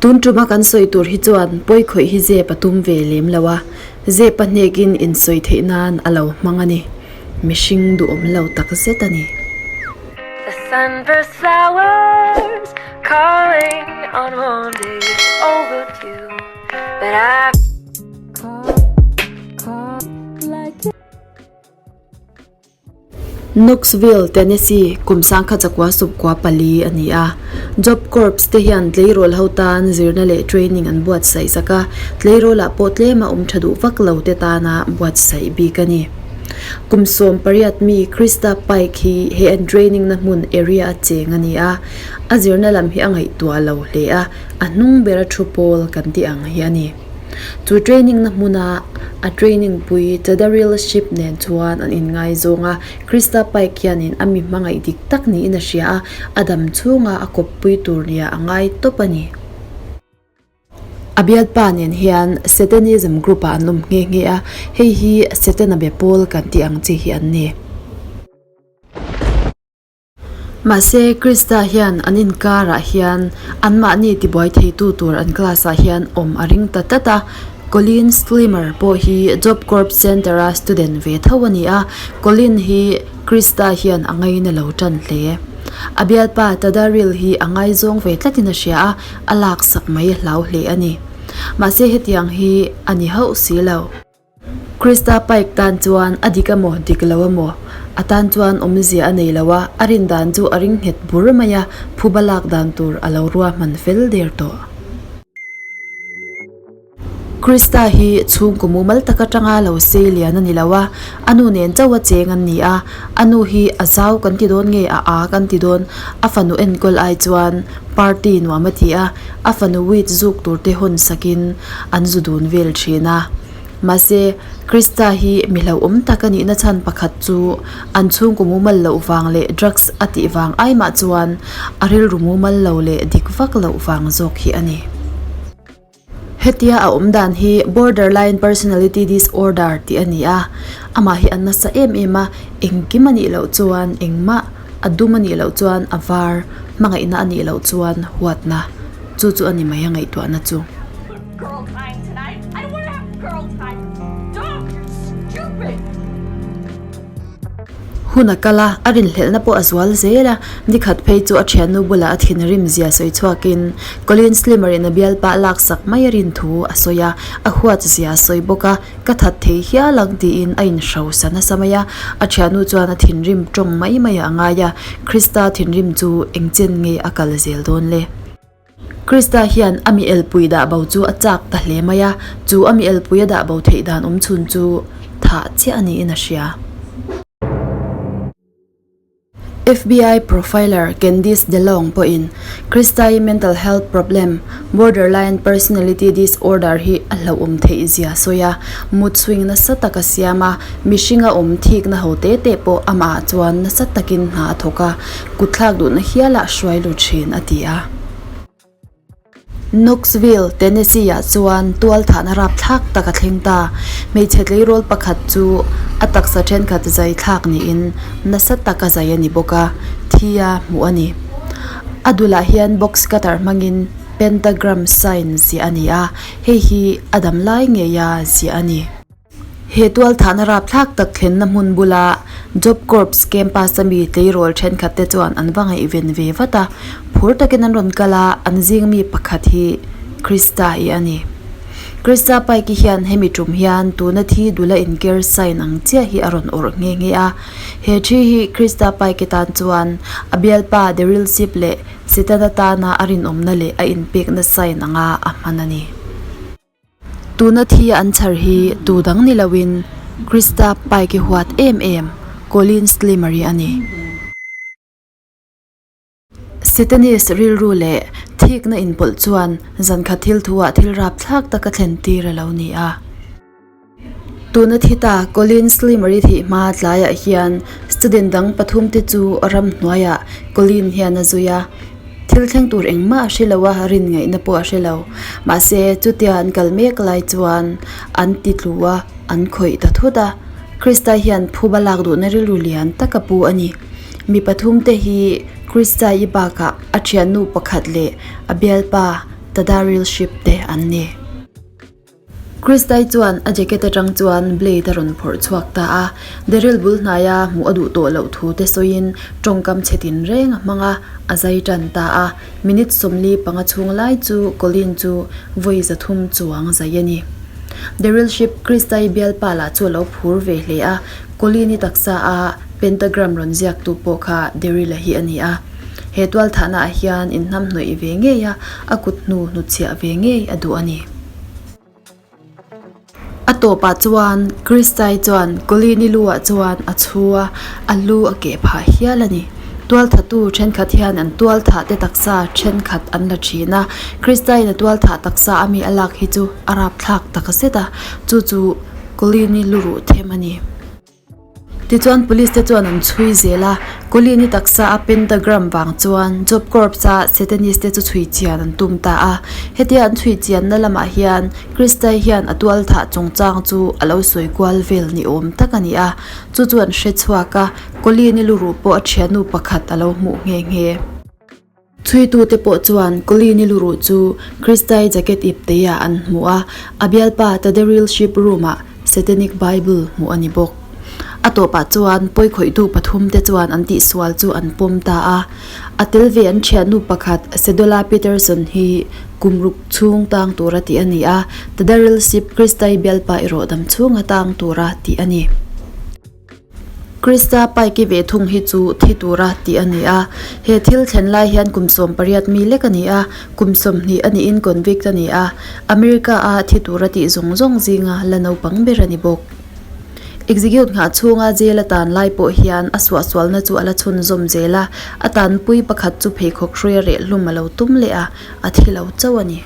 Tun tuma kan sawi tur hi chuan pawi khawih hi zep a tum ve lem lo a, zep a hnekin insawi theih nan a lo hmang a ni. Mihring duhawm lo tak zet a ni. The sunburst flowers calling on warm days overdue But I Knoxville, Tennessee, kum sangkhat 94 a ni a. Job Corps te hian tleirawl ho tan zirna leh training an buatsaih sak a, tleirawlah pawh tlema awm tha duh vak lo te tana buatsaih bik a ni. Kum 18 mi Krista Pike hi he an training na hmun area a cheng a ni a, a zirna lam hi a ngaihtuah lo hle a, a hnung bera thu pawl kan tih ang hi a ni. Chu training na hmuna a training pui Tadaryl Shipp nen chuan an inngaizawng a, Krista Pike hianin a mi hmangaih dik tak niin a hria a, a dam chhunga a kawppui tur nia a ngai tawp a ni. A bialpa nen hian Satanism group ah an awm nghe nghe a, hei hi Setana be pawl kan tih ang chi hi an ni. Mahse, Krista hian an inkarah hian anmahni tibuai theitu tur an class-ah hian awm a ring ta tlat a. Colleen Slimmer pawh hi Job Corps Centre-a student ve tho a ni a, Colleen hi Krista hian a ngaina lo tan hle. A bialpa Tadaril hi a ngaizawng ve tlatin a hria a, a laksak mai a hlau hle a ni. Mahse, hetiang hi a ni hauh si lo. Krista Pike tan chuan a dik emaw dik lo emaw a tan chuan awmzia a nei lo a, a rin dan chu a ring nghet bur mai a, phuba lak dan tur a lo ruahman fel der tawh. Krista hi chhungkaw mumal tak atanga lo sei lian a ni lo a, a nu nen chauh a cheng an ni a, a nu hi a zau kan ti dawn nge a a kan ti dawn, a fanu enkawl ai chuan party nuam a ti a, a fanu weed zuk tur te hawn sakin an zu dun vel thin a. Mahse, Krista hi mi hlauhawm tak a nihna chhan pakhat chu an chhungkaw mumal loh vang leh drugs a tih vang ai mah chuan a rilru mumal lo leh dik vak loh vang zawk hi a ni. Hetia a awm dan hi borderline personality disorder tih a ni a, amah hi a nasa em em a, engkim a nih loh chuan engmah, a dum a nih loh chuan a var, hmangaihna a nih loh chuan huatna, chu chu a ni mai a ngaihtuahna chu. Hun a kal a, a rinhlelhna pawh a zual zel a, nikhat phei chu a thiannu bulah a thinrim zia sawi chhuakin Colleen Slimmer in a bialpa a laksak mai a rin thu a sawi a, a huat zia a sawi bawk a, ka that thei hial ang tiin a inhrosa nasa mai a, a thiannu chuan a thinrim tawng mai mai ah a ngai a, Krista thinrim chu engchen nge a kal zel dawn le? Krista hian a mi elpui dah bo chu a chak ta hle mai a, chu a mi elpui a dah bo theih dan awm chhun chu thah chiah a niin a hria. FBI profiler Candice DeLong pawhin Krista-i mental health problem, borderline personality disorder hi a hlauhawm theih zia a sawi a, mood swing nasa tak a siam a, mihringa awm thikna ho te te pawh amah chuan nasa takin hna a thawk a, Kutthlak duhna hialah hruai lut thin, a ti a. Knoxville, Tennessee-ah chuan tualthahna rapthlak tak a thleng ta. Hmeichhe tleirawl pakhat chu a taksa thenkhat zai thlak niin nasa taka zai a ni bawk a, thi a hmuh a ni. A dulah hian box cutter hmangin pentagram sign ziah a ni a, hei hi a dam lai ngeia ziah a ni. He tualthahna rapthlak tak thlenna hmun bula Job Corps campus a mi tleirawl thenkhat te chuan an va ngaihven ve vat a, phur takin an rawn kal a, an zing mi pakhat hi Krista i a ni. Krista Pike hian hemi tum hian tuna thi dula inker sign ang chiah hi a rawn awrh nghe nghe a. He thi hi Krista Pike tan chuan a bialpa Daryl Shipp leh Setana tana a rinawmna leh a inpekna sign anga a hman a ni. Tuna thi an chhar hi tu dang ni loin Krista Pike huat em em Colleen Slimmer hi a ni. Satanist rilru leh thikna inpawlh chuan zankhat thil thuah thil rapthlak taka thlen tir a lo ni a. Tuna thi ta Colleen Slimmer hi thih hma tlaiah hian student dang pathum te chu ramhnuaiah Colleen hian a zui a, thil thleng tur engmah a hre lo a, rin ngaihna pawh a hre lo. Mahse chutia an kal mek lai chuan an ti tlu a, an khawih ta thut a. Krista hian phuba lak duhna rilru lian tak a pu a ni. Mi pathum te hi Krista-i bakah a thiannu pakhat leh a bialpa. Tadaryl Shipp te an ni. Kristai chuan a jacket atang chuan blade a rawn phawrh chhuak ta a, Daryl bul hnaia hmuh a duh tawh loh thu te sawiin tawngkam chhe tin reng a hmang a, a zai tan ta a. Minute 45 chhung lai chu Colleen chu vawi 300 chuang zai a ni. Daryl Shipp Kristai bialpa lah chu a lo phur ve hle a, Colleen-i taksa a pentagram rawn ziaktu pawh kha Daryl-a hi a ni a. He tualthahna ah hian inhnamhnawih ve ngei a, a kut hnu hnutchhiah ve ngei a duh a ni. A tawpah chuan Kristai chuan Colleen-i lu ah chuan a chhu a, a lu a keh phah hial a ni. Tualthatu thenkhat hian an tualthah te taksa thenkhat an la thin a, Kristai-in a tualthah taksa a mi a lak hi chu a rapthlak tak zet a, chu chu Colleen-i lu ruh them a ni. Tichuan police te chuan an chhui zel a, Colleen-i taksa a pentagram vang chuan Job Corps a Satanist te chu chhui chian an tum ta a. Hetia an chhui chianna lamah hian Kristai hian a tualthah chungchang chu a lo sawi kual vel ni awm tak a ni a, chu chu an hre chhuak a, Colleen-i lu ruh pawh a thiannu pakhat a lo hmuh nghe nghe. Chhuitute pawh chuan Colleen-i luruh chu Kristai jacket ip teiah an hmu a, a bialpa Tadaryl Shipp room-ah Satanic Bible hmuh a ni bawk. A tawpah chuan pawikhawihtu pathumte chuan an tihsual chu an pawm ta a. A tel ve an thiannu pakhat Sedola Peterson hi kum ruk chhung tang tura tih a ni a, Tadaryl Shipp Kristai bialpa erawh dam chhunga tang tura tih a ni. Krista Pike ve thung hi chu thi tura tih a ni a. He thil thlen lai hian kum 18 mi lek a ni a, kum 20 a niin convict a ni a. America a thi tura tih zawng zawng zinga la naupang ber a ni bawk. Execute nghah chhunga jail a tan lai pawh hian a suahsualna chu a la chhunzawm zel a, a tanpui pakhat chu pheikhawk hruai a reh hlum a lo tum leh a, a thi lo chauh a ni.